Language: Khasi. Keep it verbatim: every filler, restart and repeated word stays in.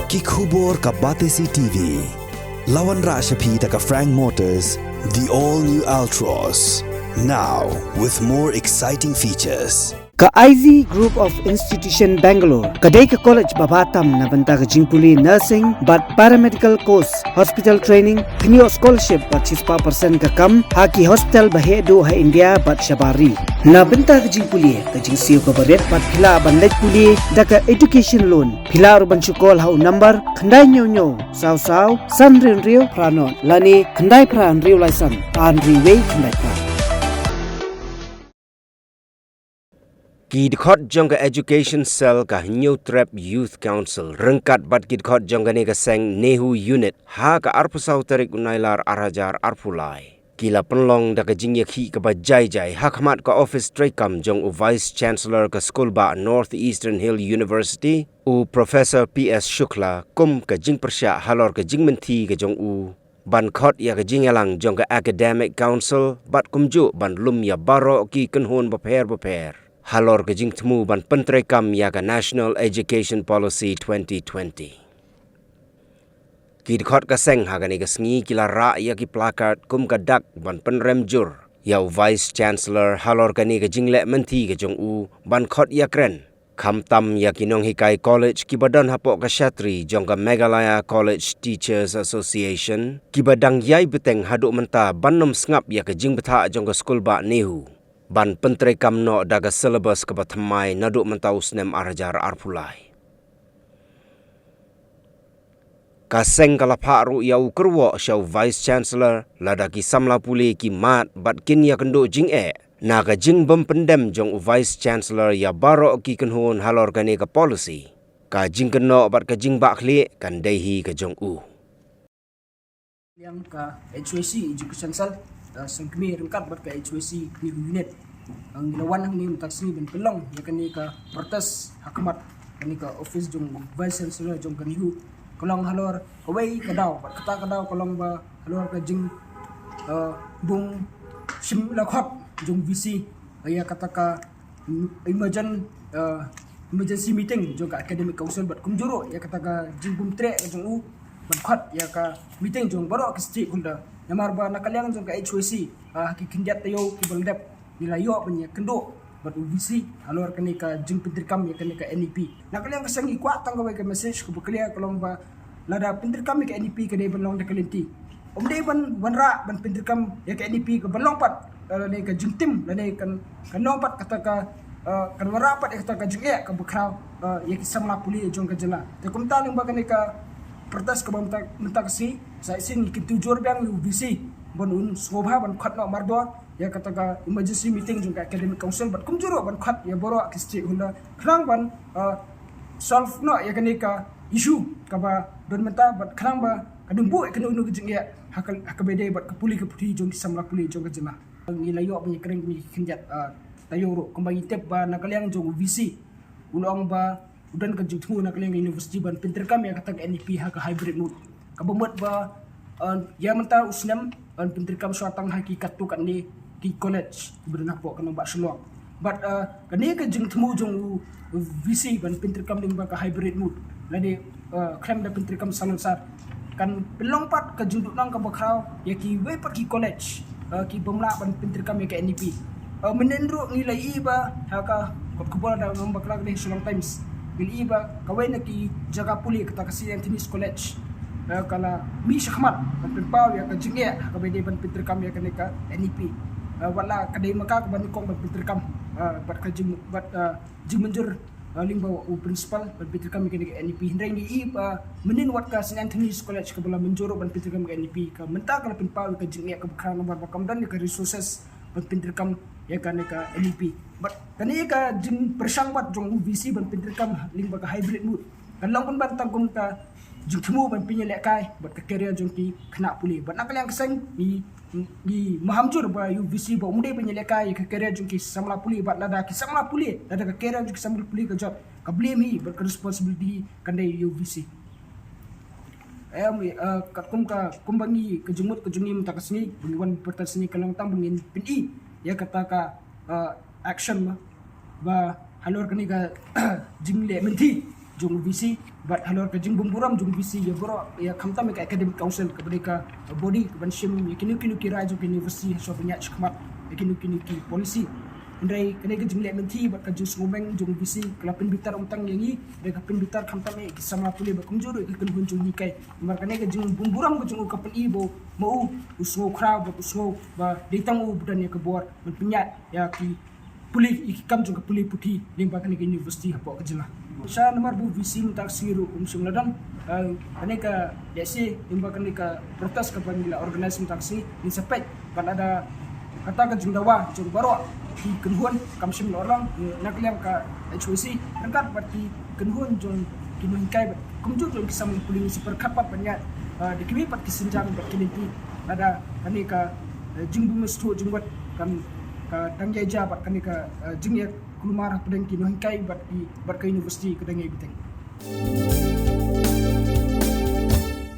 Ki khubor ka Batesi T V. La wanrah sha phi da ka Frank Motors, the all new Altroz. Now with more exciting features. Ka Ivy Group of Institution Bangalore ka dei ka college ba bha tam na bynta ka jingpule nursing bad paramedical course, hospital training, pynïoh scholarship bad shispah percent ka kam ha ki hospital ba heh duh ha India bad shabar ri. Na bynta ka jingpule, ka jingsiew kaba rit bad phi lah ban leit pule da ka education loan. Phi lah ruh ban shu call ha u number khyndai hynñiew hynñiew saw saw san hynriew hynriew phra nod lane khyndai phra hynriew lai san ar hynriew wei khyndai phra. Ki dkhot jong ka Education Cell ka Hynñiewtrep Youth Council ryngkat bad ki dkhot jong kane ka seng NEHU Unit ha ka arphew saw tarik u Nailar ar hajar arphew lai ki la pynlong da ka jingïakhih kaba jai jai ha khmat ka office treikam jong u Vice Chancellor ka Skulbah North Eastern Hill University, u Professor P S Shukla, kum ka jingpyrshah halor ka jingmynthi ka jong u ban khot ïa ka jingïalang jong ka Academic Council bad kumjuh ban lum ïa baroh ki kynhun bapher bapher halor ka jingthmu ban pyntreikam ïa ka National Education Policy twenty twenty. Ki dkhot ka seng ha kane ka sngi ki la rah ïa ki placard kum ka dak ban pynrem jur ïa u Vice Chancellor halor kane ka jingleh mynthi ka jong u ban khot ïakren, khamtam ïa ki nonghikai college kiba don hapoh ka shatri jong ka Meghalaya College Teachers Association, kiba dang ïai bteng haduh mynta ban ym sngap ïa ka jingbthah jong ka Skulbah NEHU ban pyntreikam noh da ka syllabus kaba thymmai naduh mynta u snem ar hajar arphew lai. Ka seng ka la phah ruh ïa u kyrwoh sha u Vice Chancellor lada ki samla pule ki mad bad kin ïakynduh jingeh na ka jingbym pyndem jong u Vice Chancellor ïa baroh ki kynhun halor kane ka policy, ka jingkynnoh bad ka jingbahkhlieh kan dei hi ka jong u. Liang ka H Y C Education Cell, uh, seng kmie ryngkat bad ka H Y C NEHU Unit. Ngi la wan hangne mynta ka sngi ban pynlong ïa kane ka protest ha khmat kane ka office jong Vice Chancellor jong ka NEHU. Ka long halor kawei ka daw bad kata ka daw ka long ba halor ka jing, uh, bym shim la khot jong VC ïa kata ka emergen-, uh, emergency meeting jong ka Academic Council bad kumjuh ruh ïa kata ka jingbymtreh ka jong u ban khot ïa ka meeting jong baroh ki stakeholder. Namar ba na ka liang jong ka H Y C, uh, ki khyndiat taïew kiba la dep ngi la ïoh ban ïakynduh bad u VC halor kane ka jingpyntreikam ïa kane ka NEP. Na ka liang ka seng ngi kwah tang kawei ka message kaba clear ka long ba lada pyntreikam ïa ka NEP ka dei ban long da ka lynti. Ym dei ban wanrah ban pyntreikam ïa ka NEP kaba long pat, eh, lane ka jingtim lane kan, kan long pat kata ka, eh, kan wanrah pat ïa kata ka jingeh kaba khraw, eh, ïa ki samla pule jong ka jylla. Te kumta lyngba kane ka protest kaba mynta, mynta ka sngi sa shisien ngi kyntu jur biang ïa u VC ban un sngewbha ban khot noh mardor ïa kata ka emergency meeting jong ka Academic Council bad kumjuh ruh ban khot ïa baroh ki stakeholder khnang ban, uh, solve noh ïa kane ka issue kaba don mynta bad khnang ba kan ym buh ïa kano kano ka jingeh ha ka, ha kaba ïadei bad ka pule ka puthi jong ki samla pule jong ka jylla. Ngi la ïoh ban ïakren kine ki khyndiat, uh, taïew ruh kumba ngi tip ba na ka liang jong u VC u la ong ba u don ka jingthmu na ka liang ka university ban pyntreikam ïa kata ka NEP ha ka hybrid mode. Kaba mut ba, uh, ïa mynta u snem, uh, pyntreikam shuwa tang ha ki katto katne ki college kiba don hapoh ka nongbah Shillong. Bad, uh, kane ka jingthmu jong u VC ban pyntreikam lyngba ka hybrid mode lane, uh, khlem da pyntreikam salonsar kan pynlong pat ka jingduhnong kaba khraw ïa kiwei pat ki college, uh, ki bym lah ban pyntreikam ïa ka NEP. Uh, mynhynnin ruh ngi la ïohi ba ha ka kot khubor da ngi bakla ka dei Shillong Times, ngi la ïohi ba kawei na ki jaka pule kata ka St Anthony's College, uh, ka la mih shakhmat ban pynpaw ïa ka jingeh ha kaba ïadei ban pyntreikam ïa kane ka NEP. Uh, wat la ka dei ma ka kaba nyngkong ban pyntreikam, uh, bad ka jing, bad, uh, jingmynjur, uh, lyngba u principal ban pyntreikam ïa kane ka NEP. Hynrei ngi ïohi ba mynhynnin wat ka St Anthony's College kaba la mynjur ban pyntreikam ïa ka NEP, ka mynta ka la pynpaw ïa ka jingeh kaba khraw namar ba kam don ïa ka resources ban pyntreikam ïa kane ka NEP. Bad kane ka jingpyrshang bad jong u VC ban pyntreikam lyngba ka hybrid mode kan long pynban tang kum ka jingthmu ban pynïalehkai bad ka career jong ki khynnah pule. Bad na ka liang ka seng ngi, ngi maham jur ba ïa u VC ba um dei ban ïalehkai ïa ka career jong ki samla pule bad lada ki samla pule, lada ka career jong ki samla pule ka jot, ka blame hi bad ka responsibility hi kan dei ïa u VC. Em, eh, katkum ka, kumba ngi ka jingmut ka jong ngi mynta ka sngi ba ngi wan protest sngi ka long tang ba ngin pyni ïa kata ka, eh, action ba, ba halor kane ka jingleh mynthi jong VC bad halor ka jingbymburom jong VC ïa baroh, ïa khamtam ïa ka Academic Council kaba dei ka body kaban shim ïa kino kino ki rai jong ka university ha shuwa ban ïaid shakhmat ïa kino kino ki policy. Hynrei kane ka jingleh lynti bad ka jingsngewbha jong VC ka la pynbitar ym tang ïa ngi, hynrei ka pynbitar khamtam ïa ki samla pule bad kumjuh ruh ïa ki kynhun jong ngi kai. Namar kane ka jingbymburom ka jong u ka pyni ba ma u u sngew khraw bad u sngew ba dei tang u ba don ïa ka bor ban pynïaid ïa ki pule, ïa ki kam jong ka pule puthi lyngba kane ka university hapoh ka jylla. Sha namar ba u VC mynta ka sngi ruh um shym la don, eh, kane ka lehse lyngba kane ka protest kaba ngi la organise mynta ka sngi, ngin sa peit bad lada kata ka jingdawa jong baroh ki kynhun kam shym la urlong, eh, na ka liang ka HYC ryngkat bad ki kynhun jong ki nonghikai bad kumjuh jong ki samla pule, ngin sa pyrkhat pat ban ïaid, eh, da kiwei pat ki sienjam bad ki lynti lada kane ka, eh, jingbymsngewthuh jingwad kan ka dang ïaid jia bad kane ka, eh, jingïakulmar hapdeng ki nonghikai bad ki, bad ka university ka dang ïaid bteng.